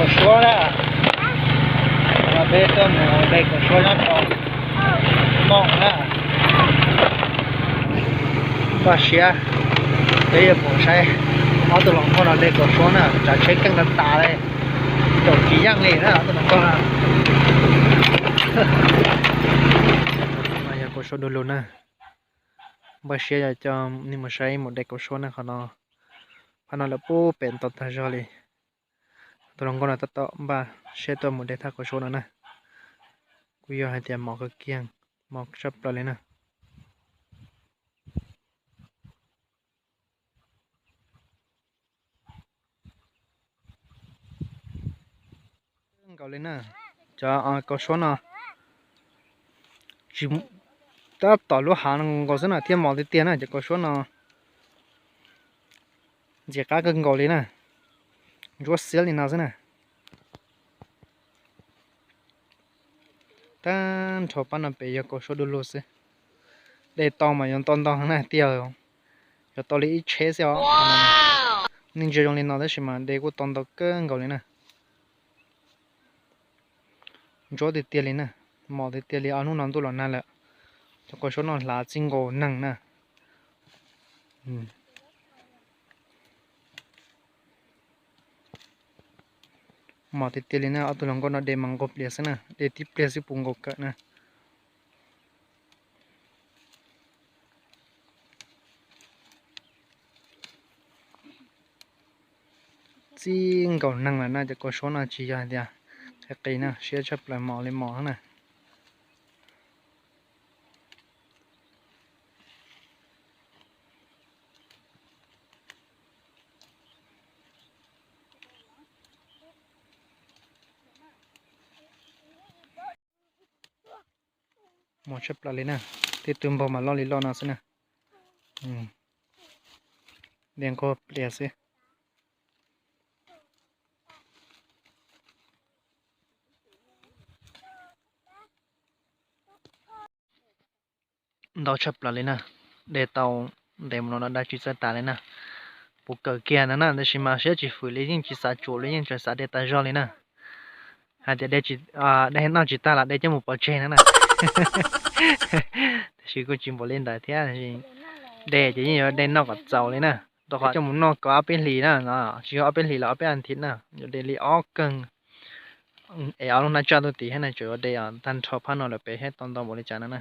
Kaus suab na, peb tuaj mus de kaus suab nyob rau Moos na. Toj siab, peb yuav mus saib ob tug hluas nkauj no de kaus suab na, tsav tsheb keej tas tas li, caum tsis yeej li na ob tug hluas nkauj no. No yog kaus suab du lug na. Npaj siab yog coj nej mus saib mus de kaus suab na qhov no. Phab no lawv pub pem ntau tag zog li. Tus hluas nkauj no tab tom npaj siab tuaj mus de thaj kaus suab no na. Kuj yog hais tias mos kawg kiag, mos tshaj plaws li na. Nkaus li na, cov kaus suab no tsis, tab tom lub hav no nkaus xwb na thiaj mos tiag tiag na, cov kaus suab no ntxim qab kawg nkaus li na, ntsuab xiab li no xwb na. Tag nrho pab no pem yog kaus suab du lug xwb. De tau mas yuav ntau ntau na tiag, yuav tau li ib tsheb xwb os. Nej ntsia zoo li no tab sis mas de kuj tau ntau kawg nkaus li na. Ntsuab tiag tiag li na, mos tiag tiag li ob hnub no ntuj los nag lawm. Cov kaus suab no hlav txij nkaus neeg na. Mos tiag tiag li na, ob tug hluas nkauj no de mas nkaus plias xwb na, de tib pliag xwb puas nkaus kawm na. Txij nkaus neeg lawm na, cov kaus suab no tsis yog hais tias qis qis na, siab tshaj plaws mos li mos na. Mos tshaj plaws li na, tej tug npaug mas loj li loj no xwb na. De nkaus plias xwb. Ntau tshaj plaws li na, de tau ntev mus no dab tsi txawj tas li na. Puas kawm kiag no na, tab sis mas siab tsis fwm li, yeej tsis xav tsuam li, yeej tseem xav de tas zog li na. Hais tias de, de noj tsis tag los de coj mus pov tseg no na. Tab sis kuj tsis npaum li ntawd thiab, de ces yeej yuav de noj kom txaus li na. Rau qhov coj mus noj kom ob peb hlis na, tsis yog ob peb hlis los ob peb as thiv na, yuav de li ob kawg. Es ob lub hnab tsaj tuaj tid thiab na, tseem yuav de tag nrho phab no lawm pem thiab tau ntau npaum li cas no na.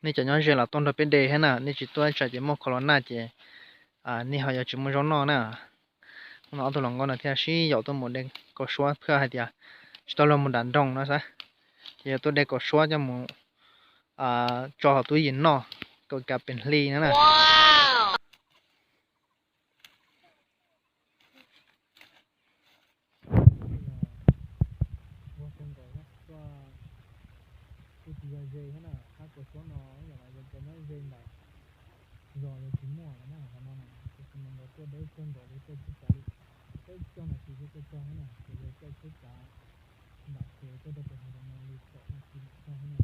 Nej cov nyob ze los tuaj nrog peb de thiab na, nej tsis tuaj tsam ces muaj corona ces nej ho yuav tsis muaj zaub noj na. Hnub no ob tug hluas nkauj no thiaj sib yaum tuaj mus de kaus suab, phaj hais tias tsis tau luag mus nram nroog no xav, ces yuav tuaj de kaus suab coj mus tso hauv tub yim noj kom kav pem hli no na. Kuj tsis yog ze thiab na, thaj kaus suab no yam li cov nyob ze ntawm zos yuav tsis muaj lawm na, qhov no na, tab sis mas nkawd tuaj deb kawg nkaus li, tuaj txhib tsav li peb caug nas this thiab tuaj txog thiab na, ces yog caij tsheb tsav nram kev tuaj rau pem hav zoov no li kaum nas this mam txog thiab na.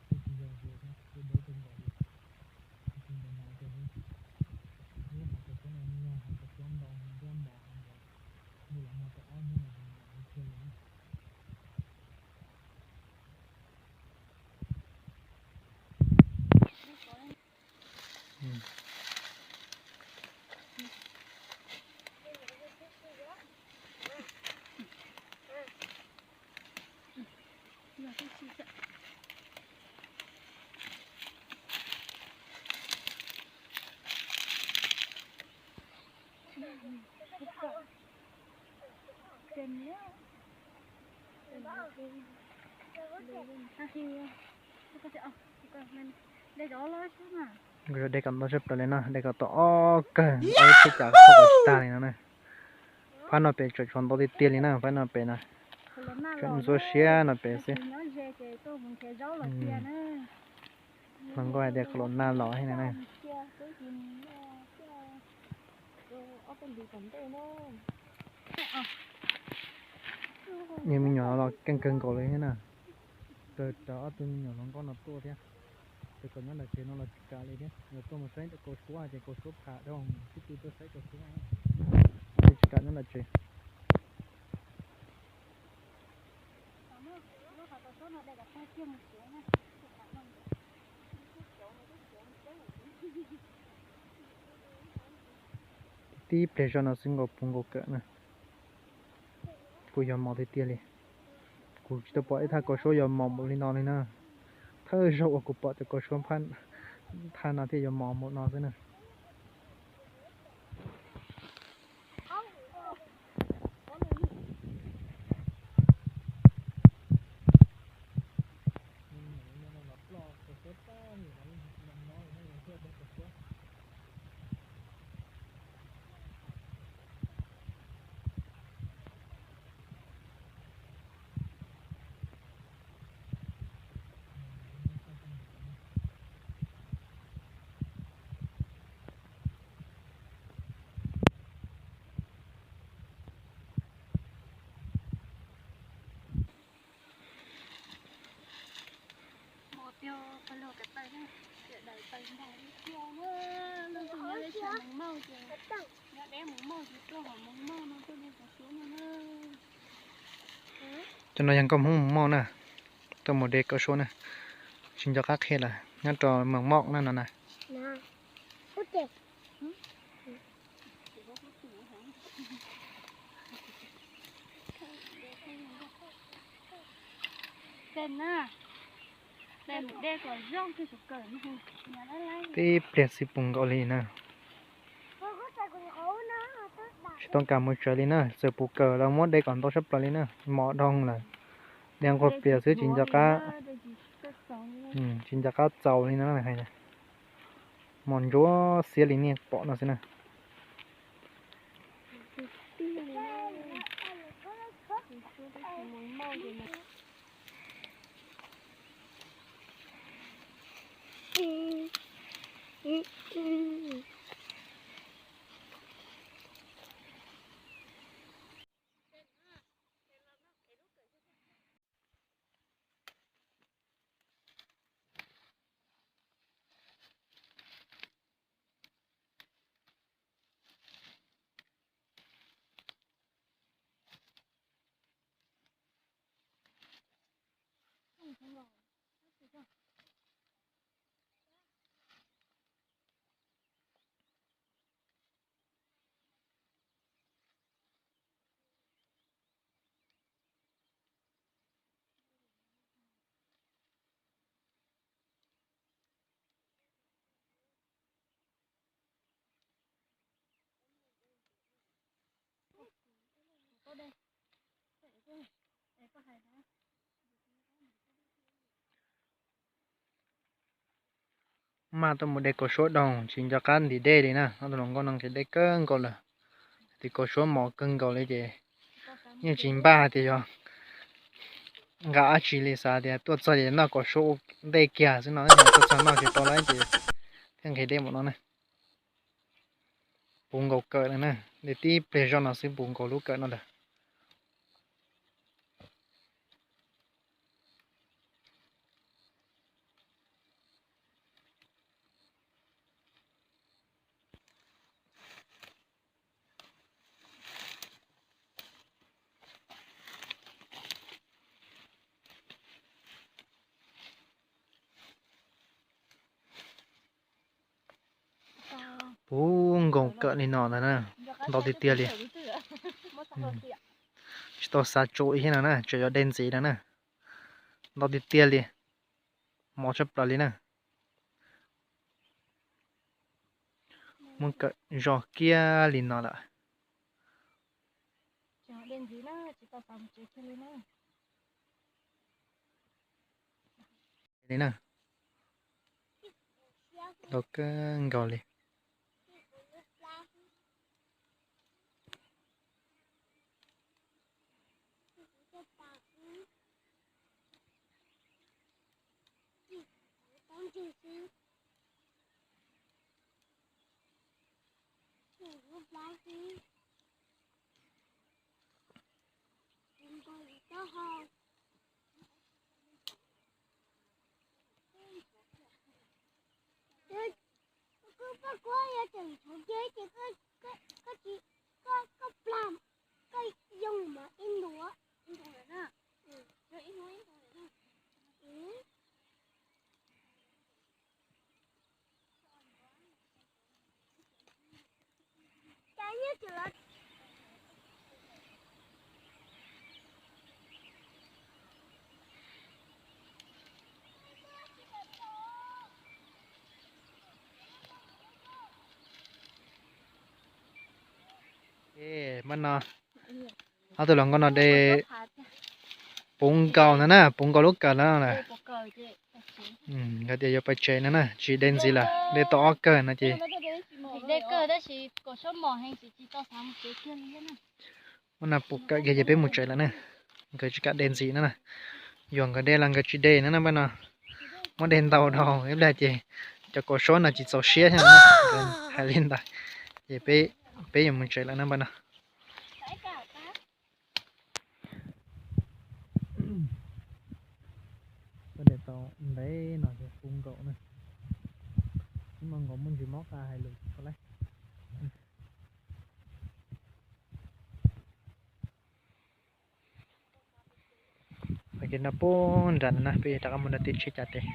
Kuj tsis yog ze thiab, tuaj deb kawg nkaus li. Tab sis nkawd hnav kiag xwb. Lub hav kaus suab no yog hav kaus suab ntau, ntsuab ntau heev, ntuj los nag tau ob hnub no ces nws lam hu kiag li na. Kuv yuav de kom ntau tshaj plaws li no, de kom tau ob kawg, ob lub tsheb cas kho kom tsis tag li no na. Phab no pem tseem tshuav ntau tiag tiag li na, phab no pem na. Tseem ntxuab siab no pem xwb. Hluas nkauj hais tias corona los thiab na. Yog me nyuam los keej kawg nkaus li thiab na. Raws cov ob tug me nyuam hluas nkauj no tuaj thiab. Tus kom nyob nram tsev no los tsis kam li thiab, yog tuaj mus saib ntawm kaus suab ces kaus suab pham dhau, tib tug tuaj saib kaus suab, ces tsis kam nyob nram tsev. Tib pliag zoj no xwb nkaus puv nkaus kawm na. Kuj yog mos tiag tiag li. Kuv tsis tau pom ib thaj kaus suab yog mos npaum li no li na. Thawj zaug uas kuv pom cov kaus suab phab thaj no thiaj yog mos npaum no xwb na. Cov no yog nkauj Hmoob mus moj na, tuaj mus de kaus suab na, tsis nco qab qhia lawm, nyob rau Moos Moj na no na. Tib pliag xwb puv nkaus li na. Tsis tau kam mus tsev li na, txawm puv kawm los muab de kom ntau tshaj plaws li na, mos dhau lawm. De nquag plias xwb tsis nco qab, tsis nco qab txaus li no hais. Mos ntsuab xiab li nej pom no xwb na. Maj tuaj mus de kaus suab dhau tsis nco qab ntim dej li na, ob tug hluas nkauj no nqhis dej kawg nkaus lawm. Tim kaus suab mos kawg nkaus li ces yeej tsis npaj hais tias yog nqa dab tsi li, xav tias tuaj txog ces noj kaus suab ua ntej kiag xwb no, tuaj txog noj tsis tau lawm ces thiaj nqhis dej mus no na. Puv nkaus kawm lawm na, de tib pliag zoj no xwb puv nkaus lub kawm no lawm. Puv nkaus kawm li no ntag na, ntau tiag tiag li. Tsis tau xav tsu ib thiab no na, tseem yuav de ntxiv no na. Ntau tiag tiag li, mos tshaj plaws li na. Muab kawm zog kiag li no lawm. Li na, ntau kawg nkaus li. Koj, koj, koj yuav tseem thaum cia ces koj, koj, koj tsis, koj, koj plam, koj yoo mas ib ntus, ib ntus na. Ib ntus, ib ntus na. Cas nyob tsis los. Ej, mas no ob tug hluas nkauj no de puv nkaus no na, puv nkaus lub kawm no na. Nkawd tias yuav pais tsev no na, tsis de ntxiv lawm, de tau ob kawm no ces muab no puv kawm kiag ces peb mus tsev lawm na. Nkawd tsis kam de ntxiv no na. Yuam nkawd de los nkawd tsis de no na, mas no muab de ntau dhau ib pliag ces cov kaus suab no tsis txaus siab thiab no na. Hais li ntawd ces peb, peb yuav mus tsev lawm na, mas no. Koj de tau ntev no ces puv nkaus na. Ib hmos nkaus muaj ntsis mob qab hais lus tsis tau lawm. Ces no puag nram no na, peb rov qab mus rau tim tsheb cav tes.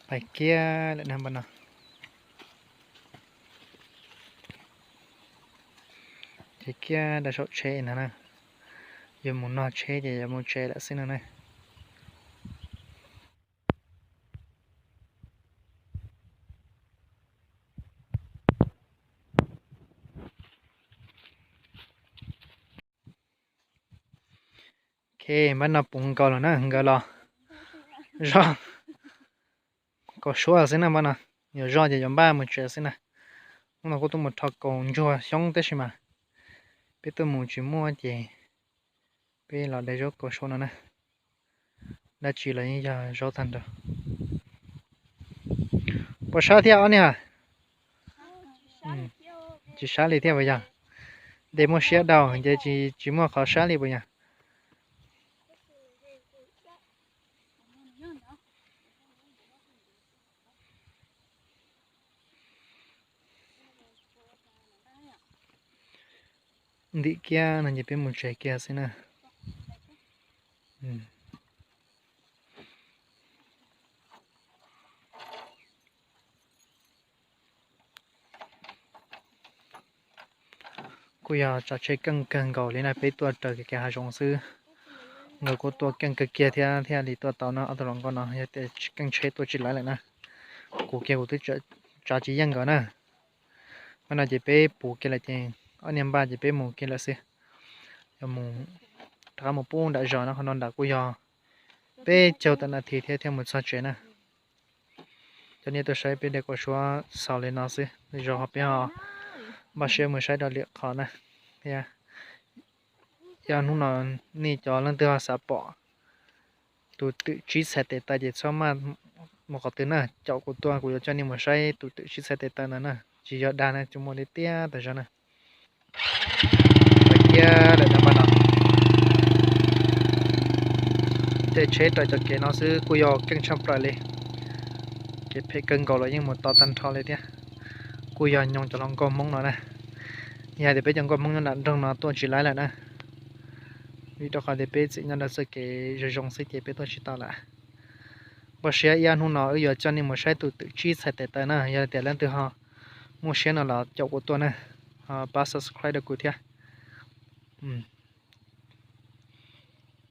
Pais kiag lawm na, mas no. Ces kiag rau saum tsheb no na. Yuav mus noj tsheb ces yuav mus tsev lawm xwb no na. Ok, mas no puv nkaus lawm na, nkawd los zog kaus suab xwb na, mas no yuav zog ces yuav npaj mus tsev xwb na. Hnub no kuj tuaj mus rho kaus ntsuag xyoob tab sis mas peb tuaj mus tsis muaj ces peb los de zaub kaus suab no na. Dab tsi los yeej yog zaub tag nrho. Puas sab thiab ob niag? Tsis sab li thiab puas yog? De muaj siab dhau ces tsis muaj qhov sab li puas yog? Ntim kiag no ces peb mus tsev kiag xwb na. Kuj yog tsav tsheb keej kawg nkaus li na, peb tuaj raws kev hav zoov xwb. Nkawd kuj tuaj keej kawg kiag thiab thiaj li tuaj tau no, ob tug hluas nkauj no yog tias keej tsheb tuaj tsis laib lawm na. Kuv kiag kuv twb tsav tsis yeej nkawd na. Qhov no ces peb puv kiag lawm ces ob niag npaj ces peb mus kiag lawm xwb. Yog mus rov qab mus pub nram zos no, qhov no nram kuj yog peb caug tawm nas this thiab thiaj mus txog tsev na. Cov nej tuaj saib peb de kaus suab xaus li no xwb, zog ho peb ho npaj siab mus saib dua lwm qhov na. Thiab yog hnub no nej cov leej twg ho xav pom tus twm tsib txhais tes taw ces txhob maj mus qhov twg na, caum kuv tuaj kuv yuav coj nej mus saib tus twm tsib txhais tes taw ntawd na, tsis yog dag na, tsuas muaj li tiag tas zog na. Pais kiag lawm no mas no. Tej tsheb raws cov kev no xwb kuj yog keej tshaj plaws li. Kev phem kawg nkaus los yeej mus tau tag nrho li thiab. Kuj yog nyoog cov hluas nkauj Hmoob no na. Yog hais tias peb cov nkauj Hmoob nyob nram nroog no tuaj tsis laib lawm na. Vim rau qhov tias peb tseem nyob rau txoj kev zoo zoo xwb ces peb tuaj tsis tau lawm. Npaj siab ib ob hnub no wb yuav coj nej mus saib tus twm tsib txhais tes taw na, yog tias leej twg ho muaj siab no los caum kuv tuaj na, ho pab subscribe rau kuv thiab.